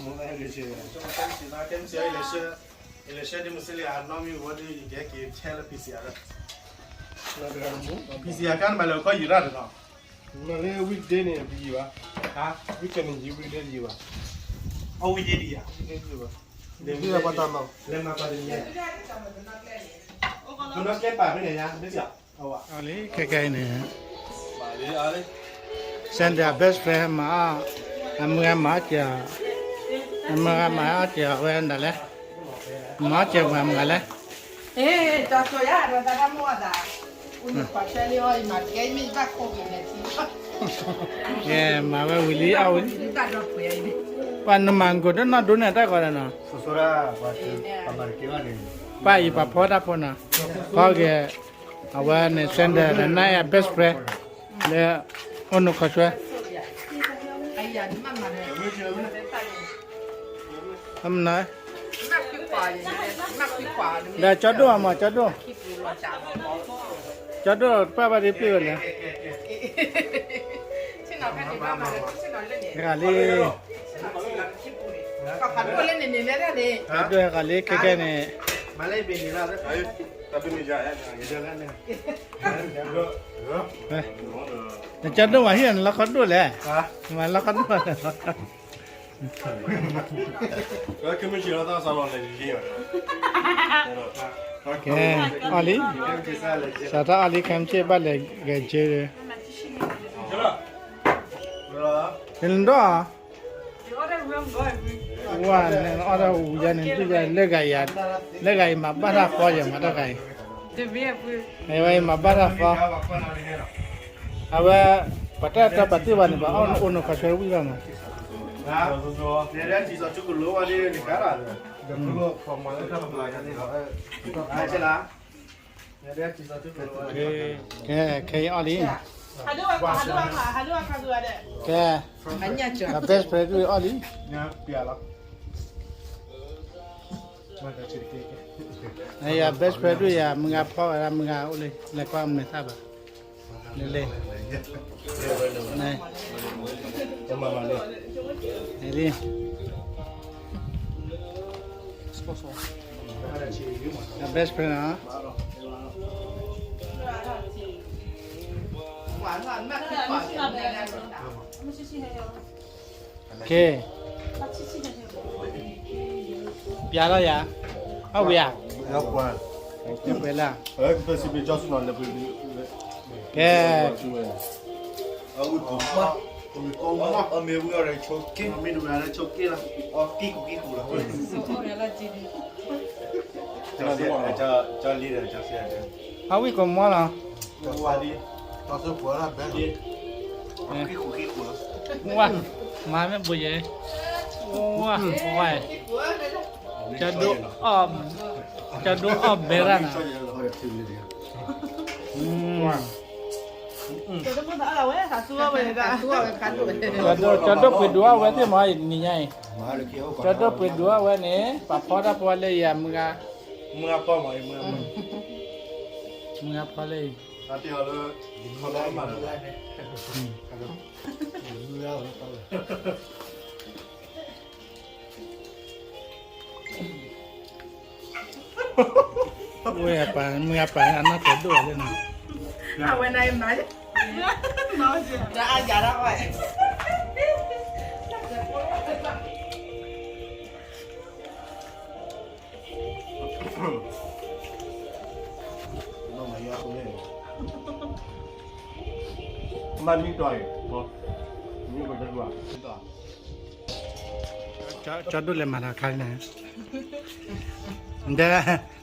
ကဲမုၢ်ဆ့ၣ်, ကဲမုၢ်ဆ့ၣ်, ယလဲၤဆှၢဒ်မုၢ်ဆ့ၣ်လံ အနီၢ်မ့ၢ်ဝဲဒ် ယကဟဲက့ၤထဲလၢ P C R လၢ P C R ကါန့ၣ်မၤလၢကီၢ်ယံၤရၣ်တနီၤ, မ့ၢ်လၢ weekday န့ၣ် တယံၤဘၣ်, weekend န့ၣ် weekday တယံၤဘၣ်, အ weekday တယံၤဘၣ်, လဲၤမၤပှၤတနံၤညါ, ပနီၣ်ကျဲပာ်ဖဲန့ၣ်ညါ, မ့ၢ်စ့ၢ်, အဝဲ လံ ခဲကဲအံၤန့ၣ် Sandy best friend မၤအီၣ်, အမုၢ်ဂၤမၤအီၣ်စၢၤ, အမုၢ်ဂၤမၤအီၣ်စၢၤအဝဲဒၣ်လဲၣ်, မၤအီၣ်စၢၤပှၤမုၢ်ဂၤလဲၣ်, ကဲမၤဝဲဝံၤလံအီၣ်ဝံၤ, ပှၤနမၤကိးတနီၢ်ဒိးန့ၢ်တၢ်ဂီၤဒီးနီၤ, ပၢ်အံၤပှၤဖီတၢ်ဖိနီၤ, ဖီက့ၤ အဝဲန့ၣ် Sandy ဒီး Sandy best friend လၢ အိၣ်နိခီဆွဲ အမနုၤ, ဒီးကၠီဒိၣ်အမး ကၠီဒိၣ်, ကၠီဒိၣ်ပၢ်ဘၣ်ဒ်ပျ့ၢ်ဝဲလဲၣ်, တဂၤလံ, ကၠီဒိၣ်ဟဲဂီၤလံခဲကဲန့ၣ်, နကၠီဒိၣ်မးဟံၣ်နလီခီဒိၣ်လဲၣ်, မၤလီခီဒိၣ်လဲၣ် ကဲ, အီၣ်လံ, စးထီၣ်အီၣ်လံ ခဲမုၢ်ဆ့ၣ်ဘၣ်လဲၤဂဲၤကၠ့, တနဒီး, ဝဲန့ၣ်အီၣ်တၢ်ဝံၤယါန့ၣ် ဒုးယါ လၢဂၤအံၤ, လၢဂၤအံၤမၤဘၣ်တၢ်ဖီယဲၢ်မးတၢ်ဂၤအံၤ, အဝဲအံၤမၤဘၣ်တၢ်ဖီ, အဝဲ, ပှၤတၢ်တၢ်ပာ်တ့ၢ်ဘၣ်န့ၣ် ပှၤအီၣ်နအိၣ်နခီဆွဲဝံၣ်ဘၣ်မး, ကဲ, ခဲအံၤအီၣ်လံ, ကဲ, best friend ဒုးအီၣ်လံ, ယ best friend ဒုးယၤ မုၢ်ဂၤဖီဝဲဒၣ် မုၢ်ဂၤအိၣ်လံ လဲၤကွၢ်မုၢ်သၣ်ဘၣ်, လၢလၢ, လံ, ယ best friend နီၤ, ကဲ, ပျဲလီၤယၤ, အဝံၤဧါ, ပှဲၤလၢ, ကဲ, အဝံၤကိးမီၤလီၤ, ဝါ, မၤမ့ၢ်ဘိယဲ, ဝါ, ဝါ, ကၠီဒိၣ်, ကၠီဒိၣ်အီၣ်ဘဲရၣ်နီၤ, ကၠီဒိၣ်ပှ့ၤဒိးအီၣ်ဝဲသ့ၣ်မး နံၤညါအံၤ, ကၠီဒိၣ်ပှ့ၤဒိးအီၣ်ဝဲန့ၣ် ပှၤဖီတၢ်ဖီလၢယၤ, မုၢ်ဂၤဖီလၢအံၤ, ဝဲပှၤမုၢ်ဂၤပှၤအနီၢ်တဲဒိၣ်လၢနီၤ, အဝဲန့ၣ်မၤ, တအါယၤဒၣ်ဝဲ မၤနံၤတီၤအံၤ, ကၠီဒိၣ်လဲၤမၤတၢ်ခါန့ၣ်, ဒဲ,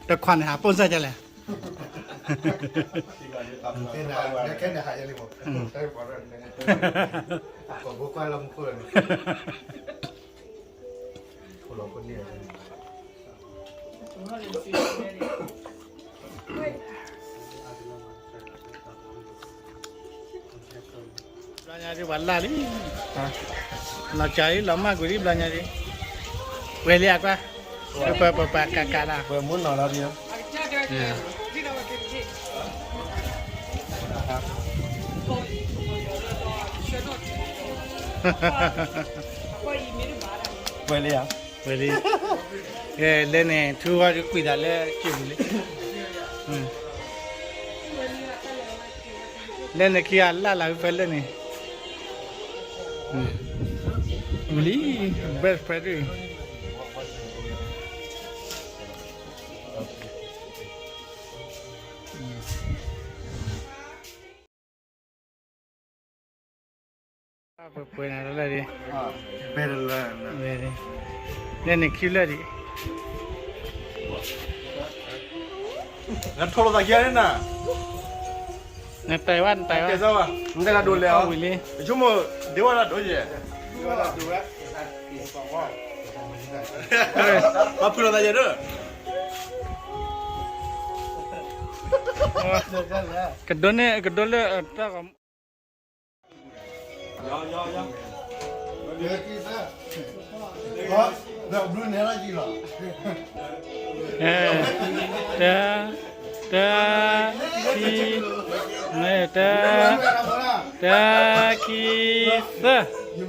တခွါန့ၣ်ဟးပိၢ်စၢ်ကလဲၣ်, ခဲန့ၣ်ဟးယဲလံမး, ကိးဘိကွၢ်လၢမူခိၣ်လၢန့ၣ် ဘျီညါဒ်ပှၤလၢ်လံ, လီၤစှၤလံ လီၤမၢ်ကွံာ်လံ ဘျီညါဒ်, ပှဲၤလံအကွၢ်, ပပပပကးကးလၢ်, ပှဲၤမူနီၤလီၤဒ်, အဃိယမ့ၢ်တဘၣ် ဝဲလံဧါ, ဝဲလံ, ကဲ လဲန့ၣ် ထူဝါကွံာ်သးလၢစ့ပူၤလံ, လဲန့ၣ်ခံဂၤလၢ်လၢ်ဝံၤဖဲလဲန့ၣ်, ဝံၤလံ, best friend ပှဲၤပှဲၤနၤလၢ်လၢ်ဒံး, လဲန့ၣ်ခံလၢာ်ဒံး, နထိၣ်လိာ်သးခံဂၤန့ၣ်နၤ, နတဲဝဲ နတဲဝဲ, နတဲလၢဒိးလဲၤအီၤ, ဝံၤလံ, ယဆိကမိၣ် ဒ့ဝဲဒၣ်ဒိးယဲၢ်, ပှၤဖုၣ်လိာ်သးယဲၢ်ဒီး ကဒိးန့ၢ် ကဒိးလၢတၢ်ဂီၤမူ တၢ် တၢ် ခံ တၢ် ခံ သၢ,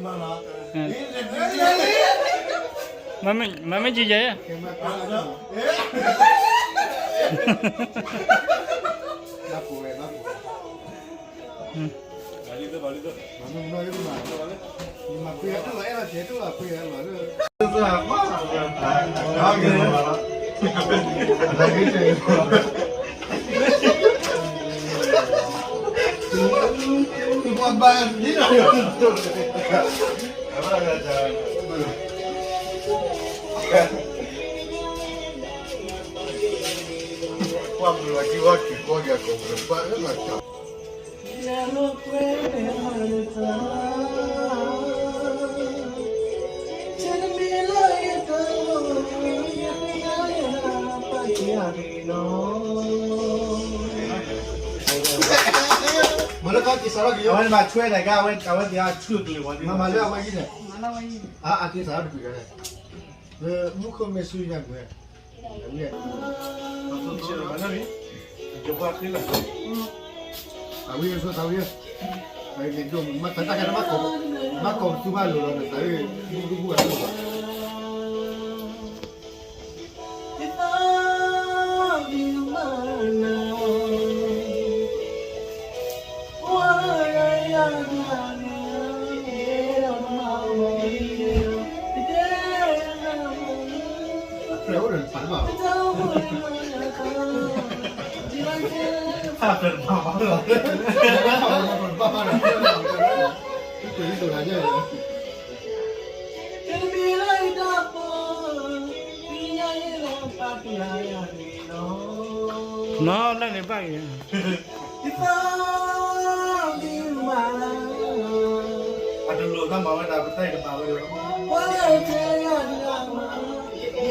မ့မ့ၢ်ယံၤယဲၢ် မၤလၢကီၢ်က့ၤစးထီၣ်က့ၤယီၤ, အဝဲမၤထွဲတဂၤ, အဝဲ အဝဲသ့ၣ်အဆူၣ်ကလံၤဝဲ, မၤလၢအဝဲယံၤန့ၣ်, အက့ၤစးထီၣ်တကွံာ်ဝဲန့ၣ်, မူခိၣ်မ့ၢ်ဆူညါကွံာ်ဝဲ, အဝဲ အဝဲ မၤကိးပသူဘၣ်လိာ်လီၤန့ၣ်, သးဝဲ နီၢ်လၢန့ၣ်ဘၣ်ဂ့ၤ, အတလိၣ်သးမၤဝဲဒၣ် ပတၢ်အံၤတမၤဝဲ,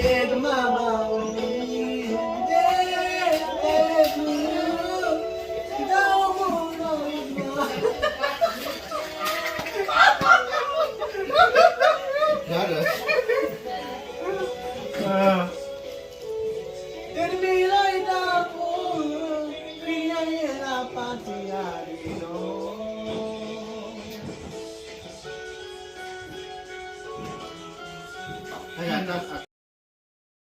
ယတမၤဘၣ်